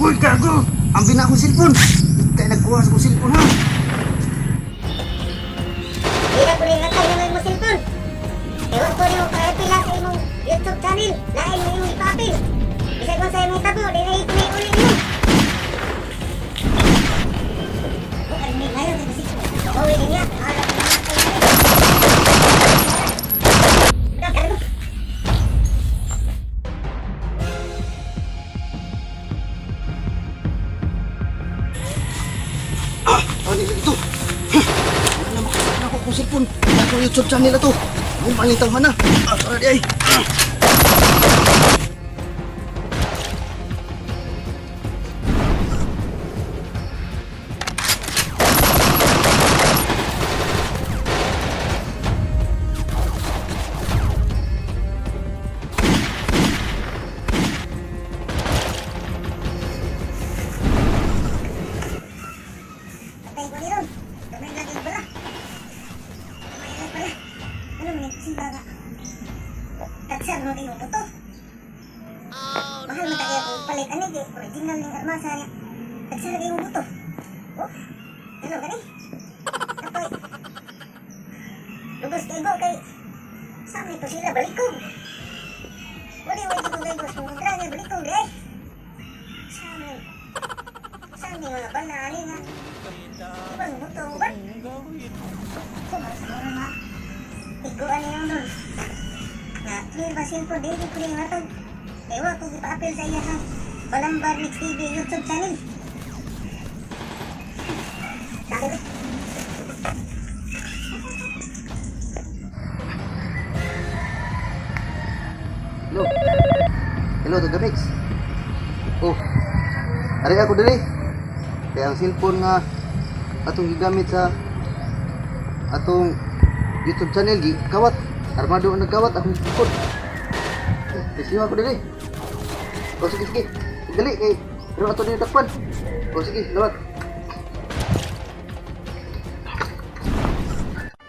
Uy, gago! Ambi na akong cellphone! Kaya nagkuha sa akong cellphone, ha? Hira ko rin natay ng imong cellphone. Ewan ko nimo pa-apil sa imong YouTube channel. Lain mo imong ipa-apil. Bisag kung sa imong tabo, di na ito na uli nimo. Oh, ano may mayo kasi. Bawi din niya. Mahala ko na kayo. Gago. Ah! Ano ito? Huh! Wala na makasakit na ako akong cellphone. Wala akong YouTube channel na to. Ang pangitang na. Ah, tara di ay. Ah! Patay ko ni ron. Gamay lagi pala. Gamay lagi pala. Ano man yung simba ka? Tagsar mo kayo buto. Mahal man tayo kung palit ani kay original ning armasa niya. Tagsar kayo buto. Oh, ano gani? Apoy. Lugos kay go kay sa amin to sila balikog. Wala wala ko kay gos kung kontra niya balikog eh. Sa amin. Sa amin mga bala ani nga. Ibang buto ba? Siguro na. Iguan niya nun. Na, clear ba cellphone? Dili ko rin matag. Ewa ko ipa-appeal sa iya ha. Balambar Mix TV YouTube channel. Sabi ko. Hello. Hello, Taga Mix. Oh. Ari ako diri. Kaya ang cellphone nga atong gigamit sa atong YouTube channel gi kawat. Armado ang nagkawat akong cellphone. Isiwa ako diri. Oh, sige sige. Dali kay pero ato diri takpan. Oh, sige, lawat.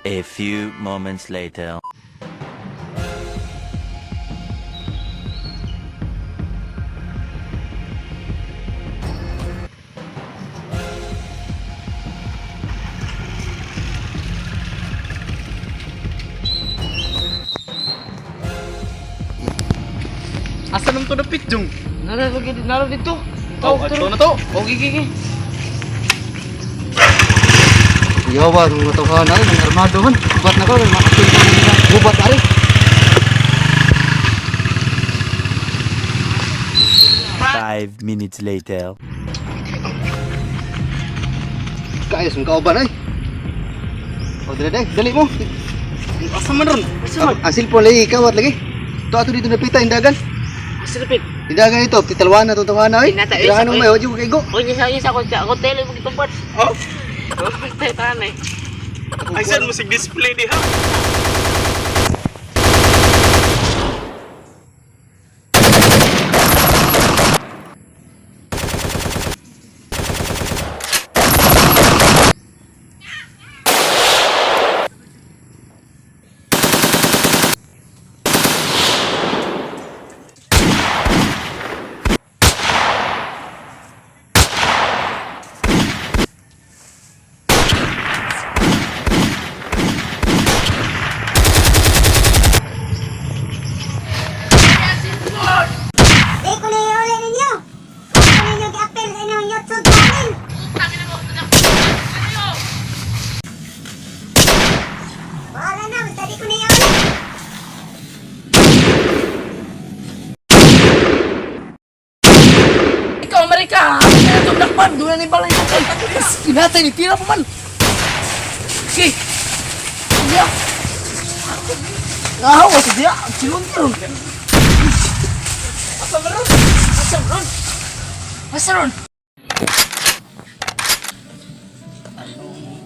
A few moments later. Asa nang to dapit, Jung? Nara lagi nara dito. Oh, ato na to. Okay, okay, okay. Yawa, nung natawhan na rin, ang armado man. Gubat na ko, may makapil ko nila. Gubat na rin. 5 minutes later. Kaya sa kauban ay. O dali dali, dali mo. Asa man ron? Asa man? Ang cellphone lagi kawat lagi. To ato dito napita indagan. Asa dapit? Indagan ito, titalwan na itong tawana ay. Pinata, eh, Tirahan mo sa- may ojo kay go. Oy, sa ako tele mo gitumpad. Oh? Oh, tayo tanan eh. Ay, saan mo sig display diha? Di ko na iuli ninyo. Huwag ko ninyo gi-appeal sa inyong YouTube channel. Bahala na, basta di ko na iuli. Ikaw, Amerika! Kaya itong dakpan! Doon na ni balay mo kay! Pinatay ni tira pa man! Sige! Diya! Ahawa sa diya! Ang silon ron! Asa man ron? Asa ron? Asa ron?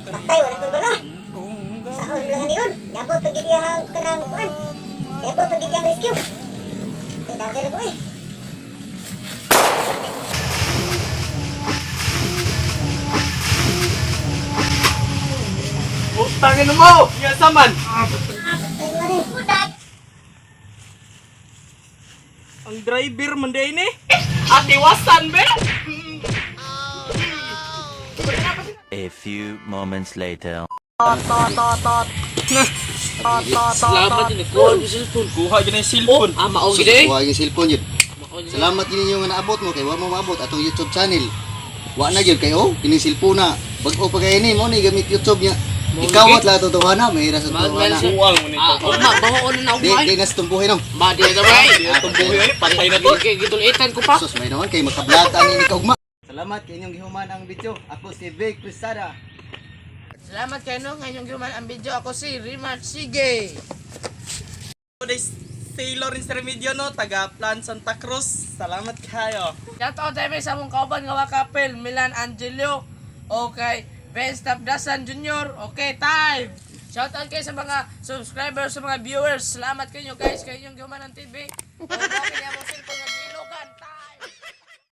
Patay, wala kong bala. Sahon lang niyon. Yabot pag ang kanang kuan. Yabot pag ang rescue. Ay, dagger ko eh. Putangin mo! Nga sa man! Patay mo rin. Ang driver man day ni. Ate wasan be! A few moments later. Salamat din ko ang cellphone. Kuha gyud ang cellphone. Ah, mao gid eh. Kuha yung cellphone yun. Mao gid. Salamat yun ninyo nga naabot mo kay wa mo maabot atong YouTube channel. Wa na gyud kay oh, kining cellphone na. Bag-o pa kay ni mo ni gamit YouTube niya. Ikawat lahat to tuhana, may ra sa tuhana. Kuwang mo nito. Ah, ugma, baho na na Di ugma. di nas tumbuhin no. Ma di na bay. Di na tumbuhin eh, patay na to. Gitulitan ko pa. Sus may naman kay makablata ni kaugma. Salamat kay inyong gihuman ang video. Ako si Vic Cruzada. Salamat kayo no, ngayong gihuman ang video. Ako si Rimar Sige. Si Lawrence Remedios no, taga Plan Santa Cruz. Salamat kayo. Shout out tayo sa among kauban nga wakapel, Milan Angelio. Okay, Ben Tabdasan Jr. Okay, time. Shout out kayo sa mga subscribers, sa mga viewers. Salamat kayo guys, kayo yung gihuman ang TV. Okay, among cellphone.